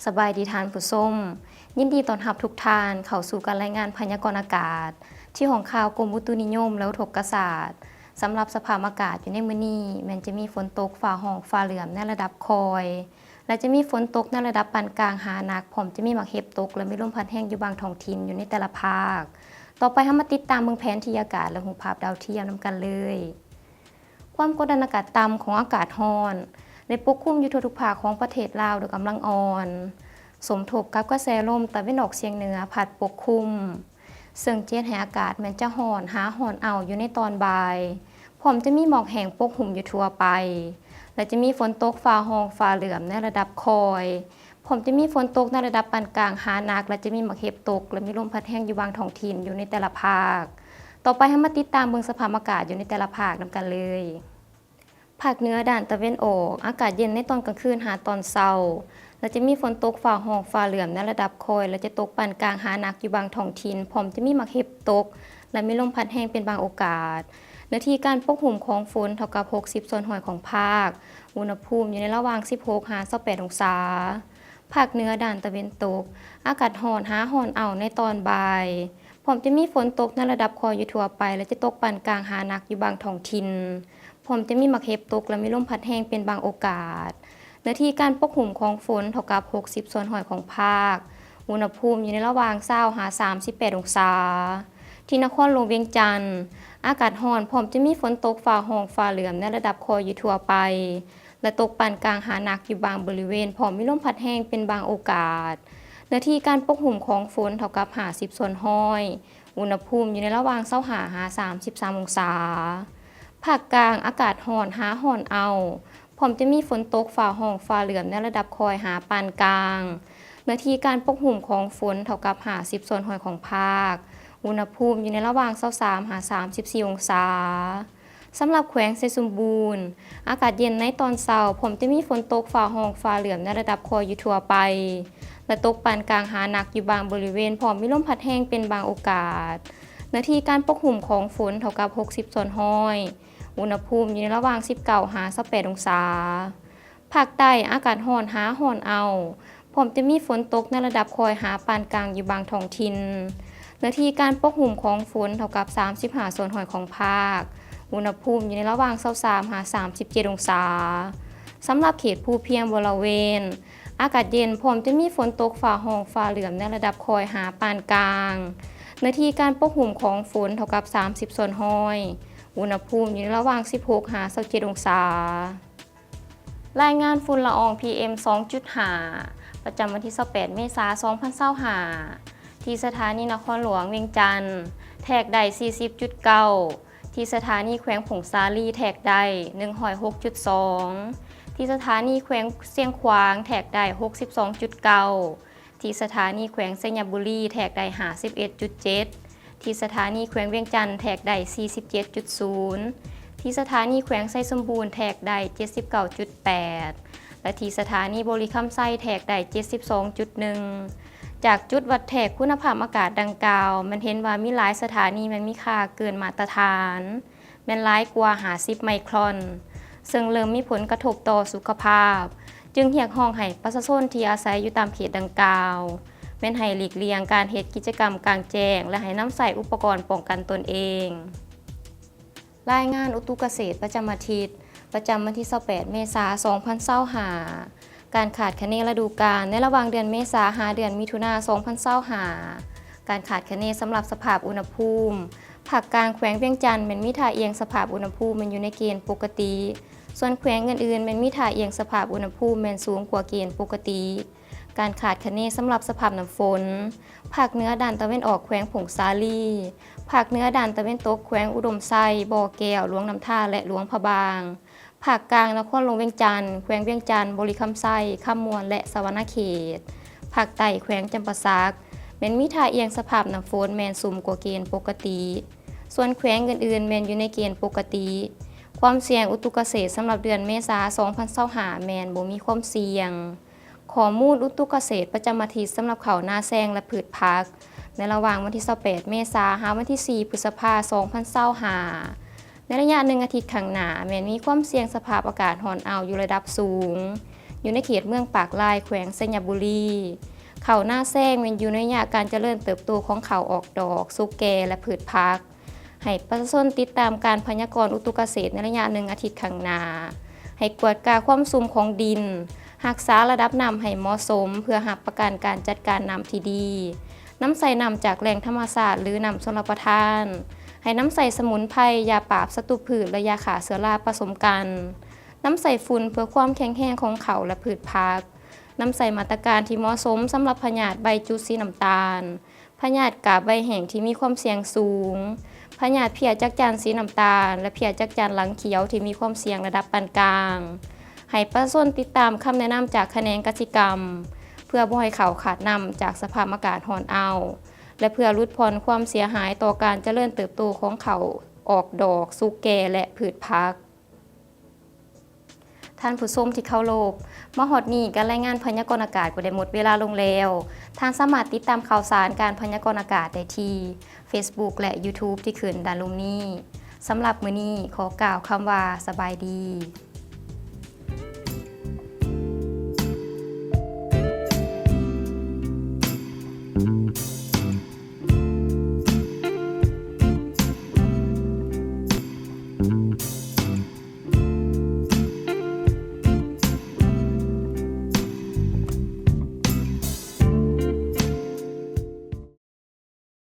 ສະບາຍດີທ່ານຜູ້ຊົມ, ຍິນດີຕ້ອນຮັບທຸກທ່ານເຂົ້າສູ່ການລາຍງານພະຍາກອນອາກາດ ທີ່ຫ້ອງຂ່າວກົມອຸຕຸນິຍົມ ແລະ ອຸທົກກະສາດ. ສຳລັບສະພາບອາກາດຢູ່ໃນມື້ນີ້ ແມ່ນຈະມີຝົນຕົກຟ້າຮ້ອງຟ້າເຫຼື້ອມໃນລະດັບຄ່ອຍ ແລະ ຈະມີຝົນຕົກໃນລະດັບປານກາງຫາໜັກ, ພ້ອມຈະມີໝາກເຫັບຕົກ ແລະ ມີລົມພັດແຮງຢູ່ບາງທ້ອງຖິ່ນຢູ່ໃນແຕ່ລະພາກ. ຕໍ່ໄປເຮົາມາຕິດຕາມເບິ່ງແຜນທີ່ອາກາດ ແລະ ຮູບພາບດາວທຽມນຳກັນເລີຍ. ຄວາມກົດດັນອາກາດຕ່ຳຂອງອາກາດຮ້ອນ ໄດ້ປົກຄຸມຢູ່ທົ່ວທຸກພາກຂອງປະເທດລາວໂດຍກຳລັງອ່ອນ, ສົມທົບກັບກະແສລົມຕາເວັນອອກສຽງເໜືອພັດປົກຄຸມ, ເຊິ່ງຈະເຮັດໃຫ້ອາກາດແມ່ນຈະຮ້ອນຫາຮ້ອນເອົ້າຢູ່ໃນຕອນບ່າຍ, ພ້ອມຈະມີໝອກແຫ້ງປົກຫຸ້ມຢູ່ທົ່ວໄປ ແລະ ຈະມີຝົນຕົກຟ້າຮ້ອງຟ້າເຫຼື້ອມໃນລະດັບຄ່ອຍ, ພ້ອມຈະມີຝົນຕົກໃນລະດັບປານກາງຫາໜັກ ແລະ ຈະມີໝາກເຫັບຕົກ ແລະ ມີລົມພັດແຮງຢູ່ບາງທ້ອງຖິ່ນຢູ່ໃນແຕ່ລະພາກ. ຕໍ່ໄປເຮົາມາຕິດຕາມເບິ່ງສະພາບອາກາດຢູ່ໃນແຕ່ລະພາກນຳກັນເລີຍ. ພາກເໜືອດ້ານຕາເວັນອອກ, ອາກາດເຢັນໃນຕອນກາງຄືນຫາຕອນເຊົ້າ ແລະ ຈະມີຝົນຕົກຟ້າຮ້ອງຟ້າເຫຼື້ອມໃນລະດັບຄ່ອຍ ແລະ ຈະຕົກປານກາງຫາໜັກຢູ່ບາງທ້ອງຖິ່ນ, ພ້ອມຈະມີໝາກເຫັບຕົກ ແລະ ມີລົມພັດແຮງເປັນບາງໂອກາດ. ເນື້ອທີ່ການປົກຫຸ້ມຂອງຝົນເທົ່າກັບຫົກສິບສ່ວນຮ້ອຍຂອງພາກ, ອຸນຫະພູມຢູ່ໃນລະຫວ່າງສິບຫົກຫາຊາວແປດອົງສາ. ພາກເໜືອດ້ານຕາເວັນຕົກ, ອາກາດຮ້ອນຫາຮ້ອນເອົ້າໃນຕອນບ່າຍ, ພ້ອມຈະມີຝົນຕົກໃນລະດັບຄ່ອຍຢູ່ທົ່ວໄປ ແລະ ຈະຕົກປານກາງຫາໜັກຢູ່ບາງທ້ອງຖິ່ນ, ພ້ອມຈະມີໝາກເຫັບຕົກ ແລະ ມີລົມພັດແຮງເປັນບາງໂອກາດ. ເນື້ອທີ່ການປົກຫຸ້ມຂອງຝົນເທົ່າກັບຫົກສິບສ່ວນຮ້ອຍຂອງພາກ, ອຸນຫະພູມຢູ່ໃນລະຫວ່າງຊາວຫາສາມສິບແປດອົງສາ. ທີ່ນະຄອນຫຼວງວຽງຈັນ, ອາກາດຮ້ອນ ພ້ອມຈະມີຝົນຕົກຟ້າຮ້ອງຟ້າເຫຼື້ອມໃນລະດັບຄ່ອຍຢູ່ທົ່ວໄປ ແລະ ຕົກປານກາງຫາໜັກຢູ່ບາງບໍລິເວນ, ພ້ອມມີລົມພັດແຮງເປັນບາງໂອກາດ. ເນື້ອທີ່ການປົກຫຸ້ມຂອງຝົນເທົ່າກັບຫ້າສິບສ່ວນຮ້ອຍ, ອຸນຫະພູມຢູ່ໃນລະຫວ່າງຊາວຫ້າຫາສາມສິບສາມອົງສາ. ພາກກາງ, ອາກາດຮ້ອນຫາຮ້ອນເອົ້າ, ພ້ອມຈະມີຝົນຕົກຟ້າຮ້ອງຟ້າເຫຼື້ອມໃນລະດັບຄ່ອຍຫາປານກາງ. ເນື້ອທີ່ການປົກຫຸ້ມຂອງຝົນເທົ່າກັບຫ້າສິບສ່ວນຮ້ອຍຂອງພາກ, ອຸນຫະພູມຢູ່ໃນລະຫວ່າງຊາວສາມຫາສາມສິບສີ່ອົງສາ. ສຳລັບແຂວງໄຊສົມບູນ, ອາກາດເຢັນໃນຕອນເຊົ້າ, ພ້ອມຈະມີຝົນຕົກຟ້າຮ້ອງຟ້າເຫຼື້ອມໃນລະດັບຄ່ອຍຢູ່ທົ່ວໄປ ແລະ ຕົກປານກາງຫາໜັກຢູ່ບາງບໍລິເວນ, ພ້ອມມີລົມພັດແຮງເປັນບາງໂອກາດ. ເນື້ອທີ່ການປົກຫຸ້ມຂອງຝົນເທົ່າກັບຫົກສິບສ່ວນຮ້ອຍ, ອຸນຫະພູມຢູ່ໃນລະຫວ່າງສິບເກົ້າຫາຊາວແປດອົງສາ. ພາກໃຕ້, ອາກາດຮ້ອນຫາຮ້ອນເອົ້າ, ພ້ອມຈະມີຝົນຕົກໃນລະດັບຄ່ອຍຫາປານກາງຢູ່ບາງທ້ອງຖິ່ນ. ເນື້ອທີ່ການປົກຫຸ້ມຂອງຝົນເທົ່າກັບສາມສິບຫ້າສ່ວນຮ້ອຍຂອງພາກ, ອຸນຫະພູມຢູ່ໃນລະຫວ່າງຊາວສາມຫາສາມສິບເຈັດອົງສາ. ສຳລັບເຂດພູພຽງບໍລະເວນ, ອາກາດເຢັນ ພ້ອມຈະມີຝົນຕົກຟ້າຮ້ອງຟ້າເຫຼື້ອມໃນລະດັບຄ່ອຍຫາປານກາງ. ເນື້ອທີ່ການປົກຫຸ້ມຂອງຝົນເທົ່າກັບສາມສິບສ່ວນຮ້ອຍ, ອຸນຫະພູມຢູ່ໃນລະຫວ່າງສິບຫົກຫາຊາວເຈັດອົງສາ. ລາຍງານຝຸ່ນລະອອງ ພີເອັມ ສອງຈຸດຫ້າ ປະຈຳວັນທີຊາວແປດ ເມສາ ສອງພັນຊາວຫ້າ. ທີ່ສະຖານີນະຄອນຫຼວງວຽງຈັນ ແທກໄດ້ ສີ່ສິບຈຸດເກົ້າ, ທີ່ສະຖານີແຂວງຜົ້ງສາລີ ແທກໄດ້ ໜຶ່ງຮ້ອຍຫົກຈຸດສອງ, ທີ່ສະຖານີແຂວງຊຽງຂວາງ ແທກໄດ້ ຫົກສິບສອງຈຸດເກົ້າ, ທີ່ສະຖານີແຂວງໄຊຍະບູລີ ແທກໄດ້ ຫ້າສິບເອັດຈຸດເຈັດ, ທີ່ສະຖານີແຂວງວຽງຈັນ ແທກໄດ້ ສີ່ສິບເຈັດຈຸດສູນ, ທີ່ສະຖານີແຂວງໄຊສົມບູນ ແທກໄດ້ ເຈັດສິບເກົ້າຈຸດແປດ ແລະ ທີ່ສະຖານີບໍລິຄຳໄຊ ແທກໄດ້ ເຈັດສິບສອງຈຸດໜຶ່ງ. ຈາກຈຸດວັດແທກຄຸນນະພາບອາກາດດັ່ງກ່າວ ແມ່ນເຫັນວ່າມີຫຼາຍສະຖານີແມ່ນມີຄ່າເກີນມາດຕະຖານ ແມ່ນຫຼາຍກວ່າ ຫ້າສິບໄມຄຣອນ, ເຊິ່ງເລີ່ມມີຜົນກະທົບຕໍ່ສຸຂະພາບ, ຈຶ່ງຮຽກຮ້ອງໃຫ້ປະຊາຊົນທີ່ອາໄສຢູ່ຕາມເຂດດັ່ງກ່າວ ແມ່ນໃຫ້ຫຼີກລ່ຽງການເຮັດກິດຈະກຳກາງແຈ້ງ ແລະ ໃຫ້ນຳໃຊ້ອຸປະກອນປ້ອງກັນຕົນເອງ. ລາຍງານອຸຕຸກະເສດປະຈຳອາທິດ ປະຈຳວັນທີຊາວແປດ ເມສາ ສອງພັນຊາວຫ້າ. ການຄາດຄະເນລະດູການໃນລະຫວ່າງເດືອນເມສາຫາເດືອນມິຖຸນາ ສອງພັນຊາວຫ້າ. ການຄາດຄະເນສຳລັບສະພາບອຸນຫະພູມ, ພາກກາງແຂວງວຽງຈັນແມ່ນມີທ່າອ່ຽງສະພາບອຸນຫະພູມແມ່ນຢູ່ໃນເກນປົກກະຕິ, ສ່ວນແຂວງອື່ນໆແມ່ນມີທ່າອ່ຽງສະພາບອຸນຫະພູມແມ່ນສູງກວ່າເກນປົກກະຕິ. ການຄາດຄະເນສຳລັບສະພາບນ້ຳຝົນ, ພາກເໜືອດ້ານຕາເວັນອອກແຂວງຜົ້ງສາລີ, ພາກເໜືອດ້ານຕາເວັນຕົກແຂວງອຸດົມໄຊ, ບໍ່ແກ້ວ, ຫຼວງນ້ຳທາ ແລະ ຫຼວງພະບາງ. ພາກກາງນະຄອນຫຼວງວຽງຈັນ, ແຂວງວຽງຈັນ, ບໍລິຄຳໄຊ, ຄຳມ່ວນ ແລະ ສະຫວັນນະເຂດ. ພາກໃຕ້ແຂວງຈຳປາສັກ ແມ່ນມີທ່າອ່ຽງສະພາບນ້ຳຝົນແມ່ນສູງກວ່າເກນປົກກະຕິ. ສ່ວນແຂວງອື່ນໆແມ່ນຢູ່ໃນເກນປົກກະຕິ. ຄວາມສ່ຽງອຸຕຸກະເສດສຳລັບເດືອນເມສາ ສອງພັນຊາວຫ້າ ແມ່ນບໍ່ມີຄວາມສ່ຽງ. ຂໍ້ມູນອຸຕຸກະເສດປະຈຳອາທິດສຳລັບເຂົ້ານາແຊງ ແລະ ພືດຜັກ ໃນລະຫວ່າງວັນທີຊາວແປດ ເມສາ ຫາວັນທີສີ່ ພຶດສະພາ ສອງພັນຊາວຫ້າ. ໃນໄລຍະໜຶ່ງອາທິດຂ້າງໜ້າ ແມ່ນມີຄວາມສ່ຽງສະພາບອາກາດຮ້ອນອ້າວຢູ່ລະດັບສູງ, ຢູ່ໃນເຂດເມືອງປາກລາຍ ແຂວງໄຊຍະບູລີ. ເຂົ້ານາແຊງແມ່ນຢູ່ໃນໄລຍະການຈະເລີນເຕີບໂຕຂອງເຂົ້າອອກດອກ, ສຸກແກ່ ແລະ ພືດຜັກ. ໃຫ້ປະຊາຊົນຕິດຕາມການພະຍາກອນອຸຕຸກະເສດໃນໄລຍະໜຶ່ງອາທິດຂ້າງໜ້າ. ໃຫ້ກວດກາຄວາມຊຸ່ມຂອງດິນ, ຮັກສາລະດັບນ້ຳໃຫ້ເໝາະສົມ ເພື່ອຮັບປະກັນການຈັດການນ້ຳທີ່ດີ. ນຳໃຊ້ນ້ຳຈາກແຫຼ່ງທຳມະຊາດ ຫຼື ນ້ຳຊົນລະປະທານ. ໃຫ້ນຳໃຊ້ສະໝຸນໄພ, ຢາປາບສັດຕູພືດ ແລະ ຢາຂ້າເຊື້ອລາປະສົມກັນ. ນຳໃຊ້ຝຸ່ນເພື່ອຄວາມແຂງແຮງຂອງເຂົ້າ ແລະ ພືດຜັກ. ນຳໃຊ້ມາດຕະການທີ່ເໝາະສົມສຳລັບພະຍາດໃບຈຸດສີນ້ຳຕານ, ພະຍາດກາບໃບແຫ້ງທີ່ມີຄວາມສ່ຽງສູງ, ພະຍາດເພຍຈັກຈັ່ນສີນ້ຳຕານ ແລະ ເພຍຈັກຈັ່ນຫຼັງຂຽວທີ່ມີຄວາມສ່ຽງລະດັບປານກາງ. ໃຫ້ປະຊາຊົນຕິດຕາມຄຳແນະນຳຈາກຂະແໜງກະສິກຳ ເພື່ອບໍ່ໃຫ້ເຂົ້າຂາດນ້ຳຈາກສະພາບອາກາດຮ້ອນອ້າວ ແລະ ເພື່ອຫຼຸດຜ່ອນຄວາມເສຍຫາຍຕໍ່ການຈະເລີນເຕີບໂຕຂອງເຂົ້າອອກດອກ, ສຸກແກ່ ແລະ ພືດຜັກ. ທ່ານຜູ້ຊົມທີ່ເຄົາລົບ, ມາຮອດນີ້ການລາຍງານພະຍາກອນອາກາດກໍໄດ້ໝົດເວລາລົງແລ້ວ. ທ່ານສາມາດຕິດຕາມຂ່າວສານການພະຍາກອນອາກາດໄດ້ທີ່ Facebook ແລະ YouTube ທີ່ຂຶ້ນດ້ານລຸ່ມນີ້. ສຳລັບມື້ນີ້ຂໍກ່າວຄຳວ່າສະບາຍດີ.